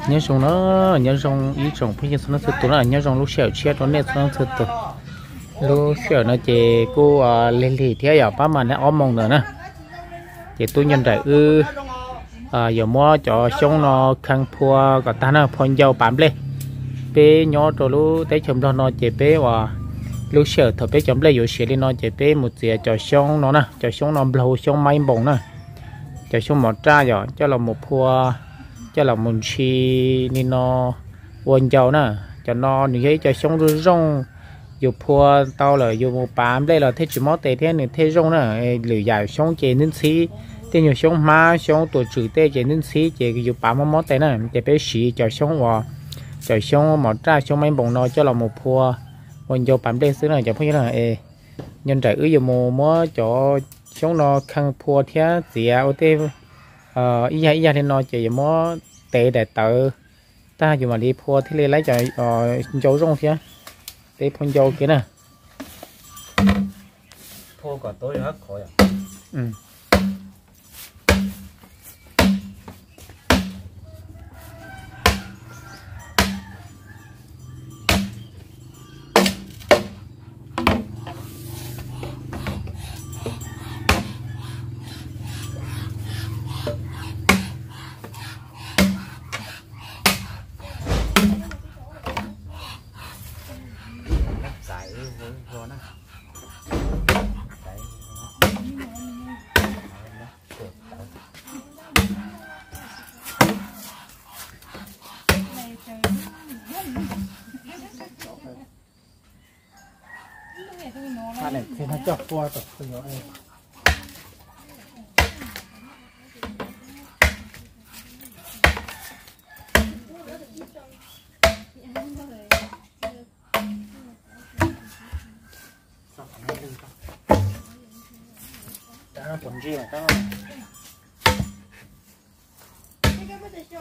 Nyob zoo na, nyob zoo ib tsoom phooj ywg txhua leej txhua tus na, nyob zoo lub sij hawm tshiab rau nej txhua leej txhua tus. Lub sij hawm no ces kuj lig lig thiab yog pab mas neb ob moos ntawd na. Ces tub Nco Nraim wb yuav muab cov xyoob no khee phua kom tag na, phua ncau pav nplej. Peb nyob rau lub teb chaws Nplog no ces peb uas lub sij hawm thaum peb cov nplej yuav siav li no ces peb mus txiav cov xyoob no na, cov xyoob no nplog xyoob maib npoos na. Cov xyoob mov raj yom, coj los mus phua, coj los mus ntshis li no ua ncau na. Cov no nws yog ib co xyoob zoo zoo, yus phua tau lawm yus mus pav nplej los thiaj tsis mob tes thiab nws thiaj zoo na. Lwm yam xyoob ces ntxhib ntxhib, tej nyuag xyoob hmab xyoob tuam tswm tej ces ntxhib ntxhib ces yus pav mob mob tes na. Ces peb siv cov xyoob uas, cov xyoob mov raj xyoob maib npoos no coj los mus phua ua ncau pav nplej xwb na cov phooj ywg na. Nco Nraim wb yuav mus muab cov xyoob no khee phua thiab txiav ua tej ib yam ib yam li no ces yuav muab tev daim tawv tag yus mam li phua thiaj li laib cov ncau zoo thiab. Peb phua ncau kiag na.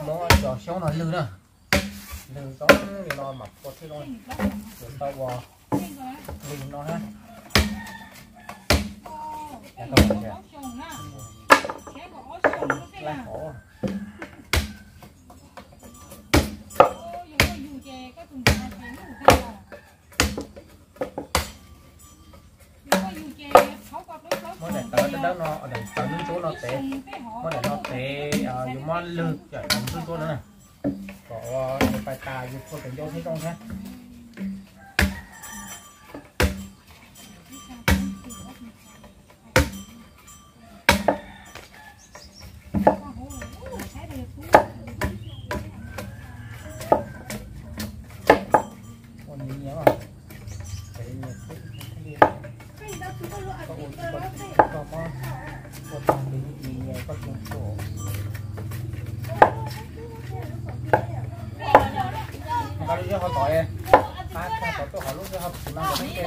Muab cov xyoob no lwg na, lwg zoo li no mam phua thiaj zoo, yuav tau ua lwg no na. Muab daim tawv dawb dawb no, daim tawv ntsuab ntsuab no tev, muab daim no tev, yuav muab lwg daim tawv ntsuab ntsuab no na, kom ua pais tas yus phua cov ncau thiaj zoo thiab. Nqa lub zeb ho tom, pab tag tom tuaj qhov lub zeb ho tsis mas kom peb ke.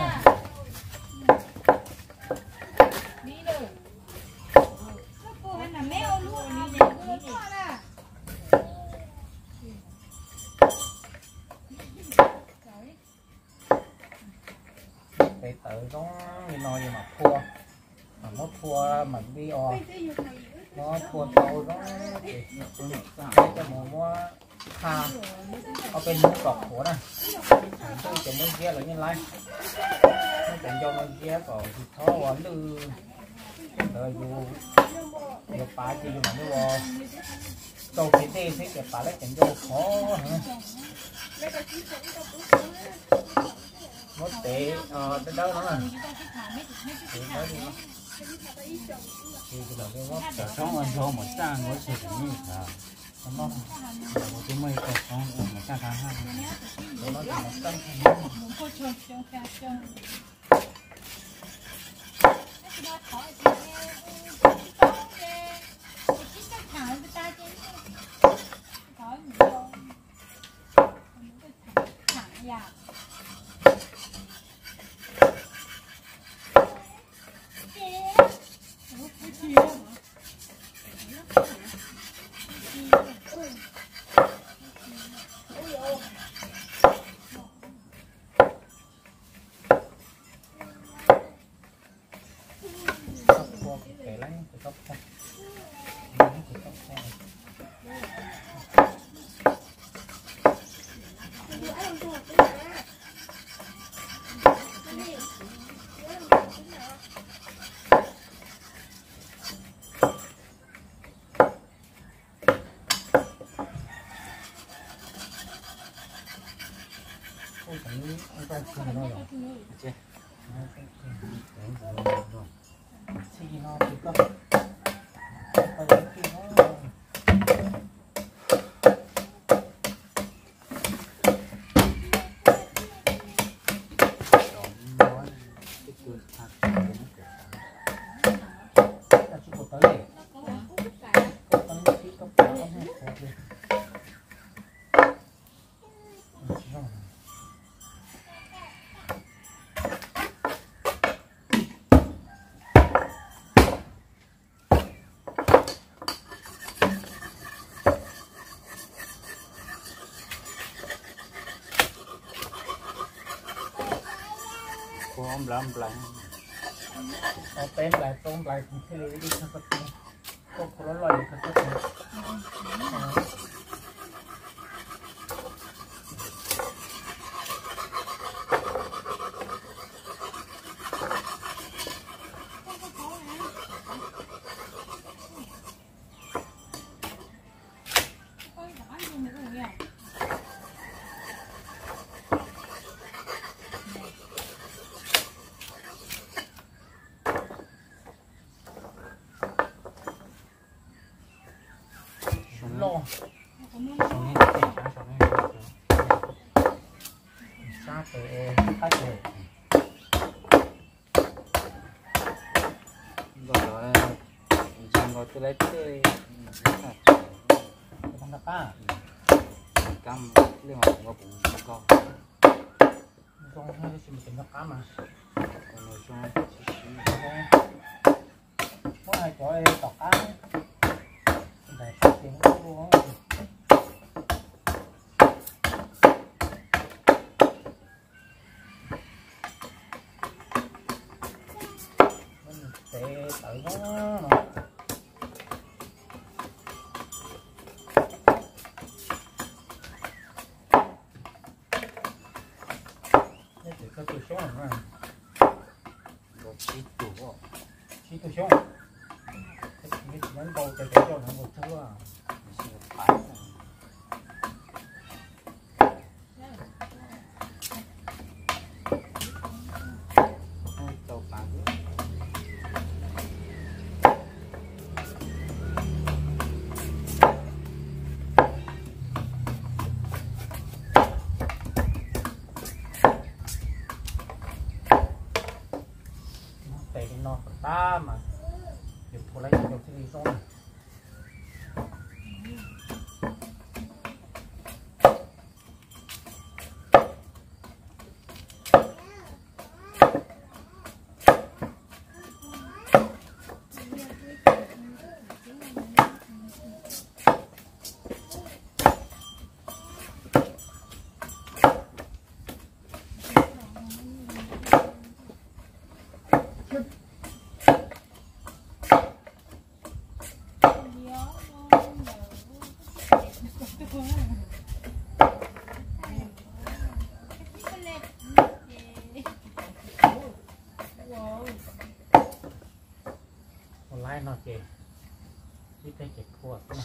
Tev tawv zoo li no yus mam phua, mam muab phua mam li os, muab phua tau zoo ces coj mus muab tha ob peb hnub kom qhuav na. Ntxuj ces muab ziab los yeej laib, muab cov ncau no ziab kom tsis txhob ua lwj. Tej ntawd yus yuav pav ces yus mam li ua rau kev dej thiab ces pav lawm cov ncau khov heev. Muab tev dawb dawb no na, tev dawb li no. Cov xyoob ua ntsuag mus txaj nkaus tsis tus nij xav. Tus muaj ib co xyoob mus txaj tag haj. Ua nplawv nplawv, ua peb nplawv rau nplawv thiaj li ib txog koj tiag. Koj khuv loj loj yus koj txog tiag. Loj. Sab tes qab tes. Nkaus cov ntsis nkaus twb laib tej. Nqa qab. Kab li mas nkaus puv nkaus. Zoo tab sis mas cov nqa qab mas. Zoo, muab hais cov tom qab ntawm sab ces ub. Tev tawv no. Neb tsis txog tus xyoob no. Nkaus tsib tug, tsib tug xyoob. Neb tsis nyob ntau ces cov coj no nkaus tsawg luaj. Tes li no kom tab mas yus phua laib cov ncau thiaj li zoo na. Ua laib no ces ib teg ces phua xwb na.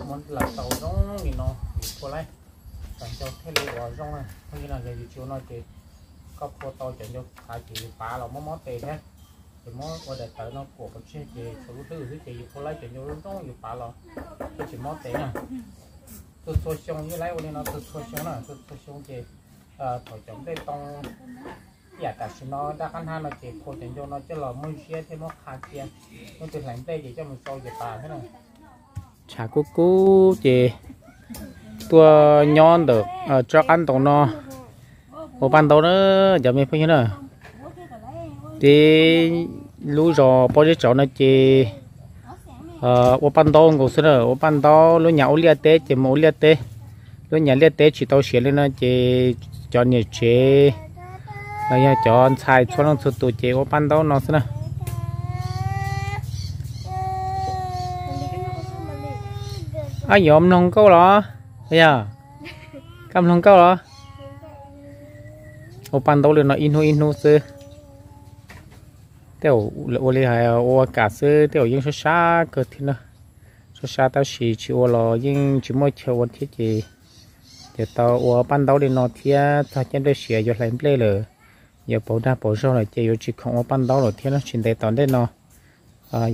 Muab lam tau zoo li no yus phua laib cov ncau thiaj li ua zoo na. Yog li no yog yus tsis ua no ces koj phua tau cov ncau qhav ces yus pav los muab mob tes thiab. Ces muab ua daim tawv no kuam pov tseg ces tshuav lub hlwb xwb ces yus phua laib cov ncau zoo zoo yus pav los thiaj tsis mob tes na. Txhua txhua xyoo yeej laib ua li no txhua txhua xyoo na, txhua txhua xyoo ces thaum cov nplej tau ib yam tam sim no daj qab hnab no ces phua cov ncau no coj los muab ziab thiab muab qha cia, leej twg hlais nplej ces coj mus tsau ces tas thiab na. Tshav kub kub ces tuaj nyob ntawm tsob qab ntaus no ua paj ntaub na, cov me phooj ywg na. Tib lub zos Pob Zeb Tsauv no ces ua paj ntaub nkaus xwb na, ua paj ntaub, lub nyam ua liaj teb ces mus ua liaj teb, lub nyam liaj teb tsis tau siav li no ces cov niam tsev los yog cov ntxhais txhua leej txhua tus ces ua paj ntaub no xwb na. Ab, yuav mloog nkauj los? Yog, koj mloog nkauj los? Ua paj ntaub li no ib hnub ib hnub xwb. Tej zaum ua li hais ua kam xwb, tej zaum yeej sab sab kawg thiab na. Sab tab sis tsis ua los yeej tsis muaj chaw ua thiab ces, ces tau ua paj ntaub li no thiab txog caij nplej siav yuav hlais nplej lawm, yuav pauv dag pauv zog lawm ces yuav tsis khoom ua paj ntaub lawm thiab no, tsis ntev tom ntej no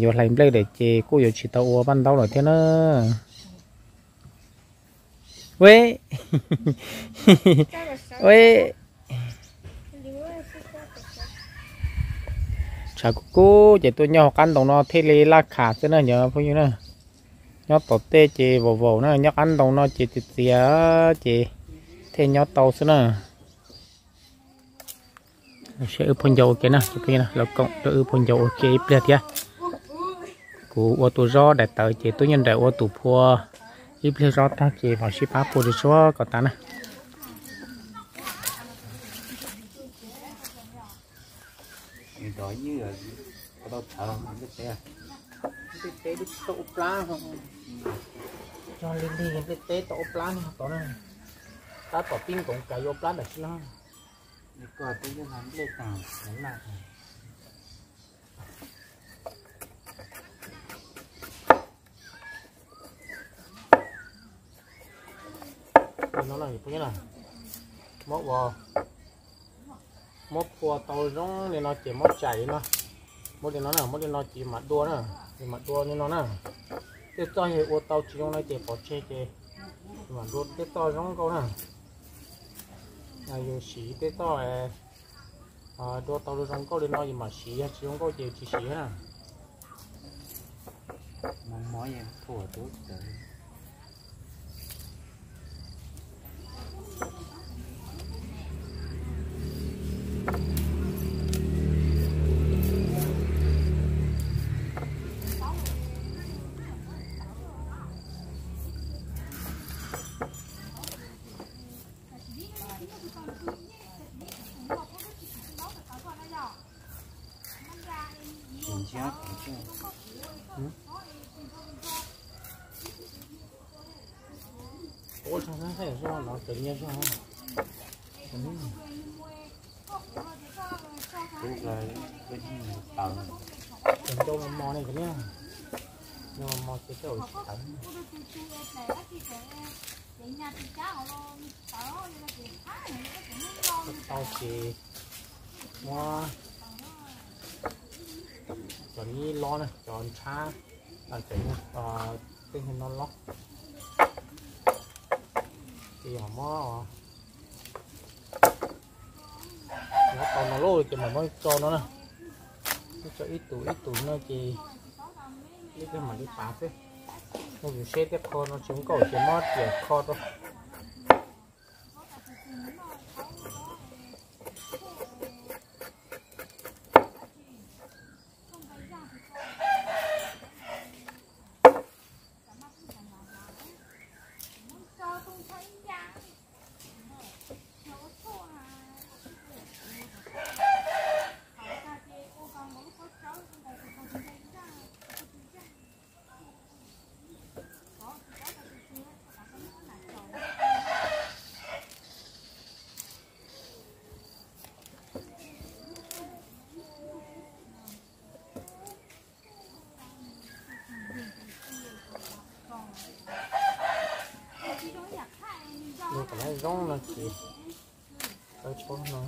yuav hlais nplej lawm ces kuj yuav tsis tau ua paj ntaub lawm thiab na. Ue, ue, tshav kub kub ces tuaj nyob hauv qab ntoo no thiaj li laj kham xwb na cov phooj ywg na. Nyob tom tej ces vaus vaus na, nyob qab ntoo no ces txias txias ces thiaj nyob tau xwb na. Seb wb phooj ywg ua ke na, lawv koom rau wb phooj ywg ua ke ib pliag thiab. Kuv ua tus zob daim tawv ces tub nyuj nraim ua tus phua. Ib pliag zob tag ces mam sib pab phua rau suab kom tas na. Nplej teb tau ua plab, cog lig lig nplej teb tau ua plab no tod na. Tab tom pib nkoov kav yuav plab ntawm sib no. Li no na, muab ua, muab phua tau zoo li no ces muab tsais li no. Muab li no na, muab li no ces mam dua na, ces mam dua li no na. Tej txoj yog ua tau tsis zoo no ces pov tseg ces mam dua tej txoj zoo nkauj na. Yus siv tej txoj dua tau zoo nkauj li no yus mam siv, yog tsis zoo nkauj ces tsis siv na. Ua tsaug na, zog no cov nyiaj zog, cov ncauj mos mos ne, cov niag ncauj mos mos ces tej zaum tsis tawv. Tau ces muab cov nib lob na, cov ntshab, cov tej no lob. Ces yog muab lob tau no lawm ces mam muab tso no na. Muab tso ib tus ib tus no ces ib pliag mam li pav xwb. Muab yus seb tej qho no tsis zoo nkauj ces muab riam kho rau. Nws kom nws zoo no ces tau tshuav no.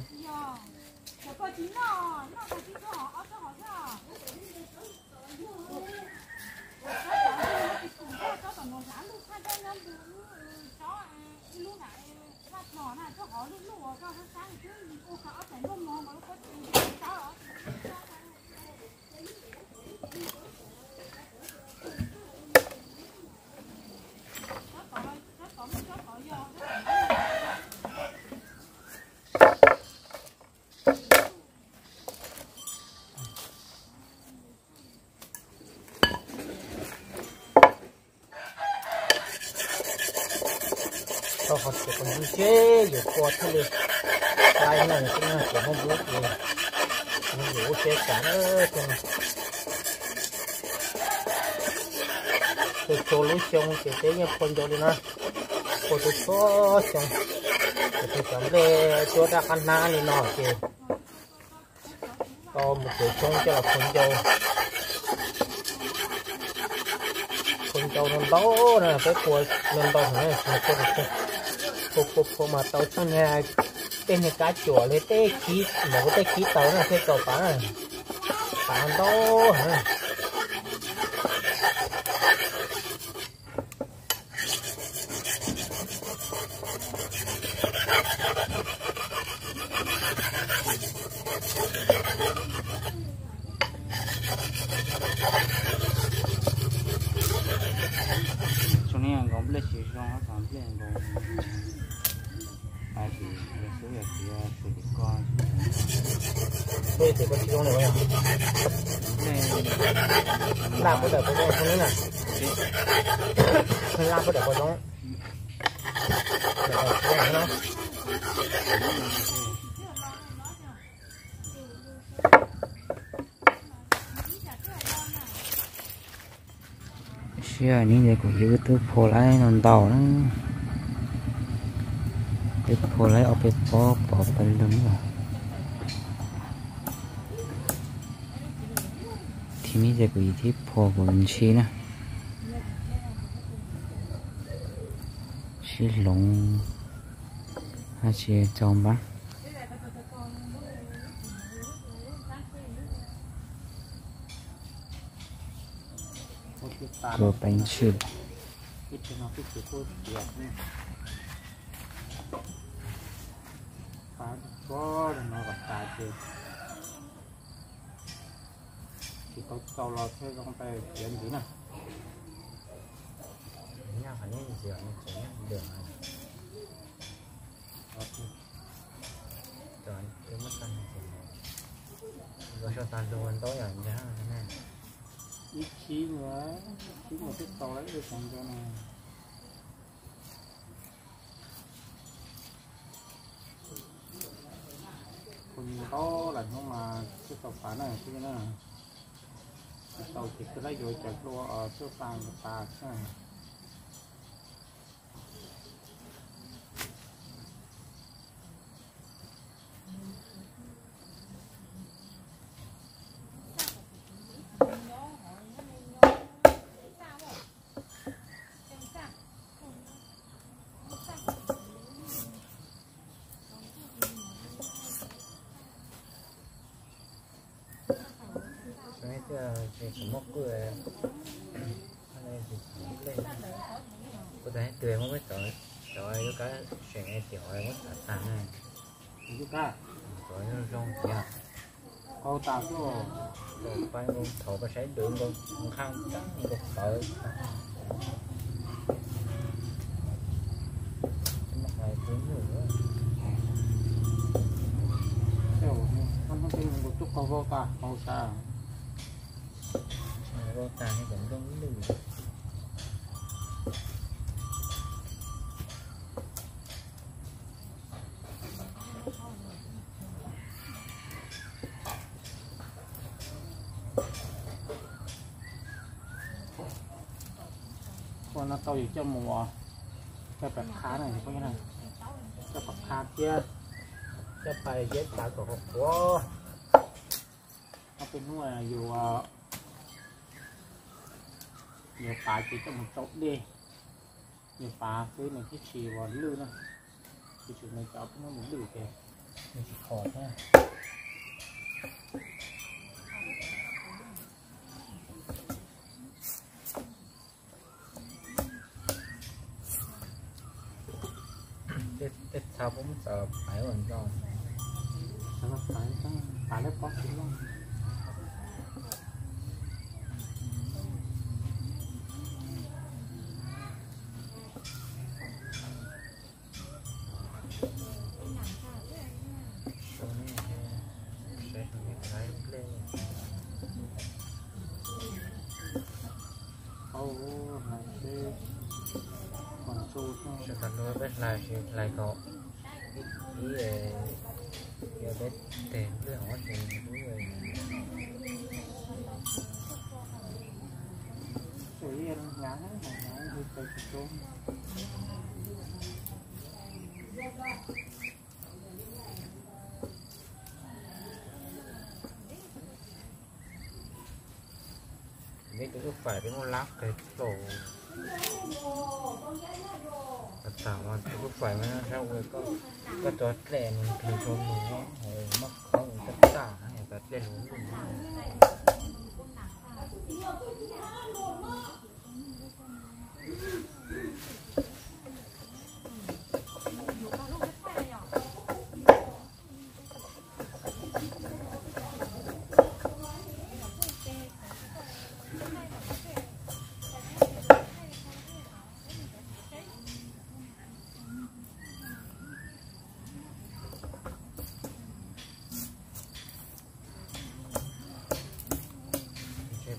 Tau qhov tias qhov ntxwv seb yuav pua thiaj li laib na, xwb na ces muab npub ces nws yuav ua siab cas na. Txhua txhua lub xyoo ces peb yeej phua ncau li na, phua txhua txhua xyoo. Ces tus cov nplej cuab daj qab hnab li no ces tau mus txhua xyoo coj los phua ncau. Phua Rau ntau ntau na, peb phua ntau ntau na, phua phua phua mas tau txog niag tej niag kab cuam li tej khib, ntawm tej khib taws na thiaj txaus pav na, pav ntau na. Tsis zoo nkaus nplej tsis zoo, nplej nkaus. Xub yog tias, xub tias koj, xub tias koj tsis zoo li, nplej laj puab daim pua zoo xwb na. Laj puab daim pua zoo. Sib hais ni ces kuv yug twb phua laib no ntau na, twb phua laib ob peb pob pov pes lug lawm. Thib no ces kuv yug thib phua kuv ntshis na, sib hloov hab tsis txaus npaab. Kuv peev xwm tsis tau txaus los thiaj zoo pes tiav ntxiv na. Ib chim, ib chim mas twb tau lawm, ib xyoo ntawd na. Kuv ntau lawm hnub mas twb tau pav na xwb na. Tsis tau ces twb lab yuav cov hlua tuaj xa nkaus tas xwb. Kuv tas twg muab peb cov, cov yuav kab seem tias qhov muab txav tag na. Cov zoo zoo tiag. Qau tas xwb. Pab nkaus thaum koj saib dub nkaus nqhaj nkaus tawv. Muab hais tus nyuj. Hnub no tej nkaus tub qau vau tas qau tas. Vau tas nkaus nplooj lwj. Ua no tau yus coj mus, coj pais qha na, coj pais qha thiab, coj pais ziab tav kom qhuav qhuav. Ob peb hnub yus, yus pav ces coj mus tsau dej, yus pav xwb nws thiaj tsis ua lwj na, tsis tsum nws cov ob peb hnub mus lwj ces nws tsis qhuav thiab. Tej txha puab muab txav paiv ua ntau. Txav paiv, paiv lawv pob tsis loj. Sawv daws nug peb hlais, hlais kom ib, ib, yog peb tes lwj hov ces ib, peb tus ub fais peb muab lab qeg plaus. Tam ua tus lub fais mas sab ua koj, koj tso dlej nws nqhis rau nws, muab khob ua tag tag, tso dlej lus.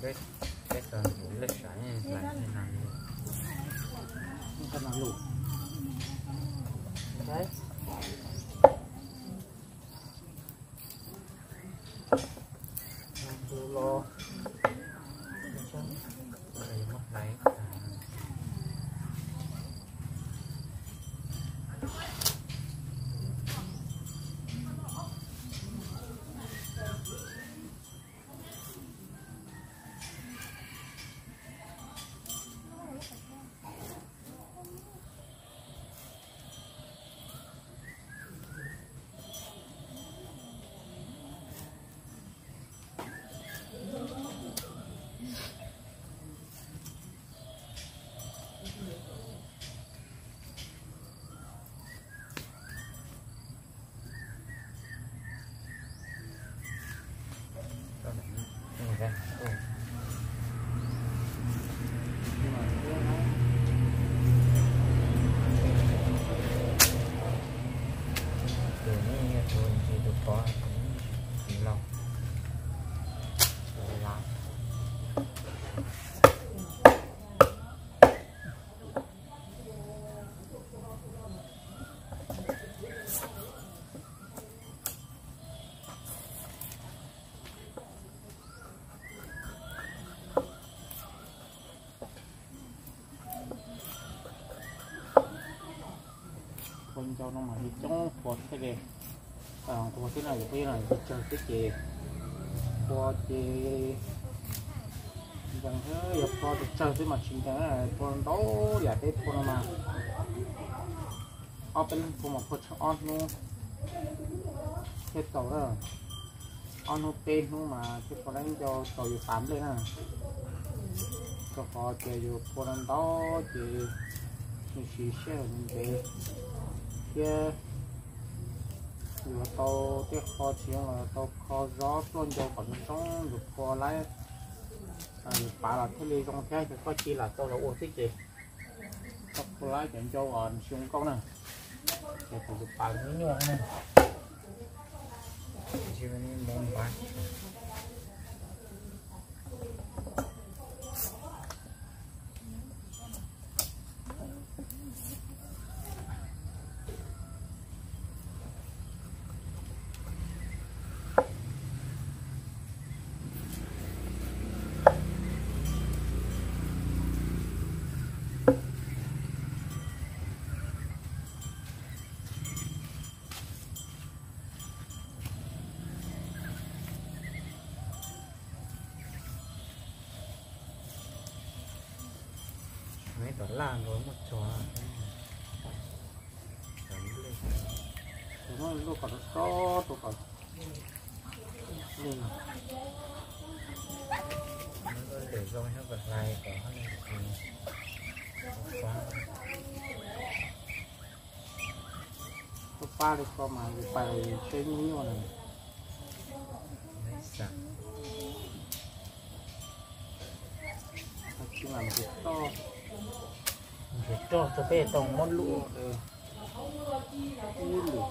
Peb, peb tau lej sav lais no lus. Los, los, los. Tus no tus pov, tus no tus laus. Ua ncau no mas li coob, phua thiaj li nquag thiab no, yus pheej yog tsawg xwb ces phua ces nkees, yog phua tsawg xwb mas tsis nkees, phua ntau yam peb phua no mas ob peb leeg phua mas phua tshaj ob hnub thiaj tau na. Ob hnub peb hnub mas thiaj phua laib ncau tau yus pav nplej na. Rau qhov tias yus phua ntau ces nws siv sij hawm ntev thiab yuav tau tej qho tsis zoo los tau kho zov tuaj ncau kom zoo zoo yus phua laib, yus pav los thiaj li zoo thiab, yog koj cia lam tau los ua xwb ces koj phua laib cov ncau uas tsis zoo nkauj na, ces kuv pav me nyuaj na. Neb tom laj nkaus muaj tsov. Tus no luaj kom rau rau tus kom lwj. Lwm zoo nyob kom hlais kom tuaj pab li ko mas yus pais seb nyuaj nyuaj na. Tsis mas nrhiav roj, nrhiav roj rau peb tau muab luaj. Ib lwm.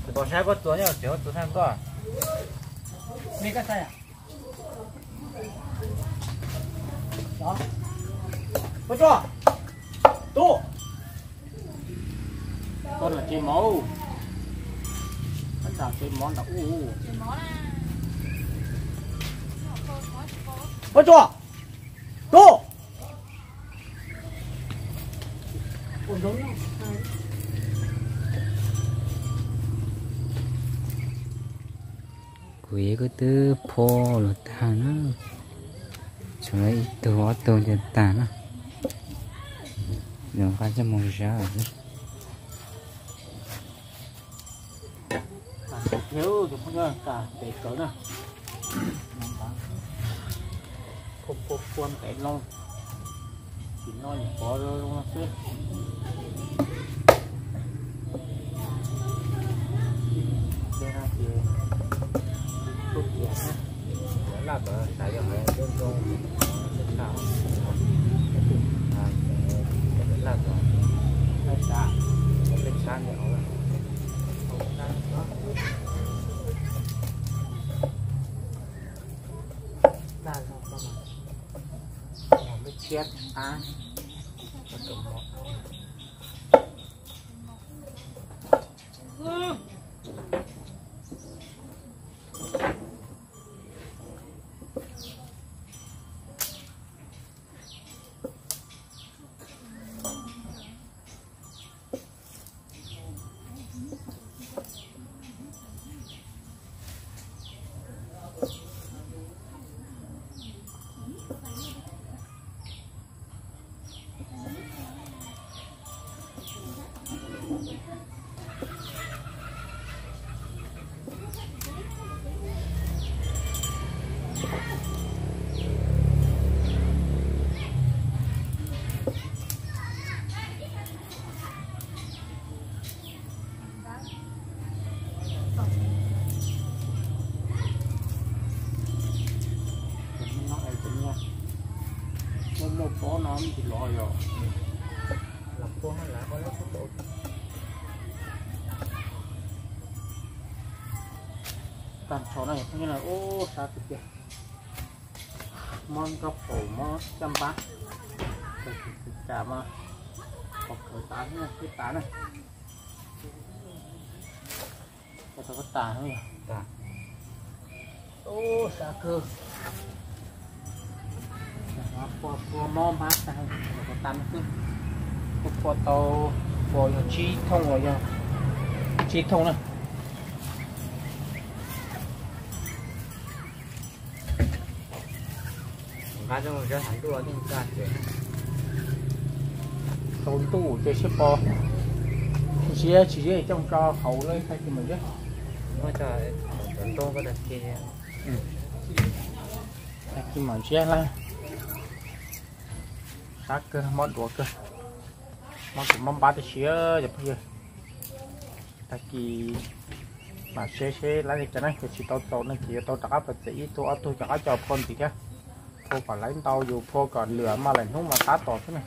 Tus tau saib koj tuag nyob tsev, koj tuag thaj koj. Koj no tsis mauv. Ua tsuag, tub. Kuv kuj twb phua los tag na, tshuav ib tug ob tug ces tag na. Yuav nqa coj mus zab xwb. Thiab tus phooj ywg, kam pem kawg na. Phua phua phua ntev loo, tsis noj nyuam qhuav zoo xwb. Tej no ces tub tias na, laj tod xav yog hais zoo zoo, tej tshaj, tej laj tod, laj tshab, tej tshab ntawd. Laj zoo koj mas, mos lub tshiab ab. Muaj muaj pob no tsis los yog. Tag nrho no yog phooj ywg na, ub, sab tiag tiag. Mob nroj paum mob caj npab, cas mas qhov kawg tas thiab, twb tas na. Tau tas, ub, sab kawg. Phua mob npab tas, tas xwb. Phua tau, phua yog tsib thooj los yog tsib thooj na. Nqa coj mus zab hav ntuj, tau ntuj ces sib pos, ziab tsis ziab coj tso hauv lawm, tag kis mam ziab. Tag kis mam ziab lawm. Sab kawg, mob duav kawg, mob duav mob npab tib si cov phooj ywg. Tag kis mam seb seb lawv li cas na, yog tsis tau txaus no ces yuav tau rov qab pov txev ib tug ob tug rov qab coj phua ntxiv thiab. Phua kom lawv ntau, yus phua kom lwm mas lawm hnub mas tab tom xwb na.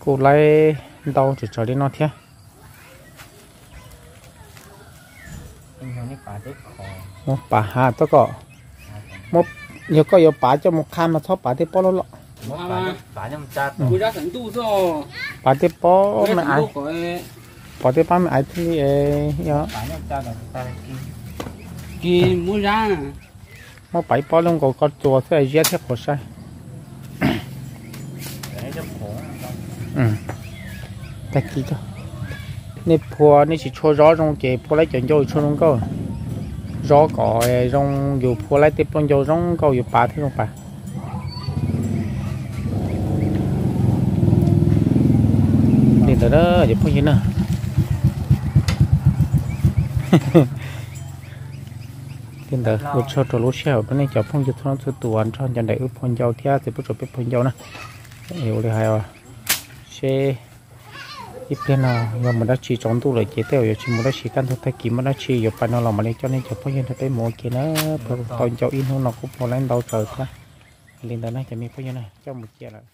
Kuj laib ntau tsis tsawg li no thiab. Muab pav hav txhob kom, yog koj yuav pav coj mus qha mas txhob pav tej pob loj loj. Pav tej pob me aiv, pav tej pob me aiv thiaj li. Muab pav ib pob loj nkaus koj txua xwb ziab thiab qhuav saib. Tag kis nej phua nej tsis tshua zob zoo ces phua laib cov ncau tshua zoo nkauj. Zob kom zoo yus phua laib tej plooj ncau zoo nkauj yus pav thiaj zoo pav. Li ntawd na cov phooj ywg na. Li ntawd ua tsaug rau lub sij hawm rau nej cov phooj ywg txhua leej txhua tus uas nrog ncav daim wb phua ncau thiab txiv pub tsuas peb phua ncau na. Ua li hais seb ib pliag no yog mus dab tsi tsaus ntuj lawm ces tej zaum yuav tsis mus dab tsi, kaj ntug tag kis muaj dab tsi yuav pais no los mam li coj nej cov phooj ywg nrog peb mus ua ke na. Phua tau ncau ib hnub no kuj phua laib ntau tsawg thiab. Li ntawd na cov me phooj ywg na, coj mus cia lawm.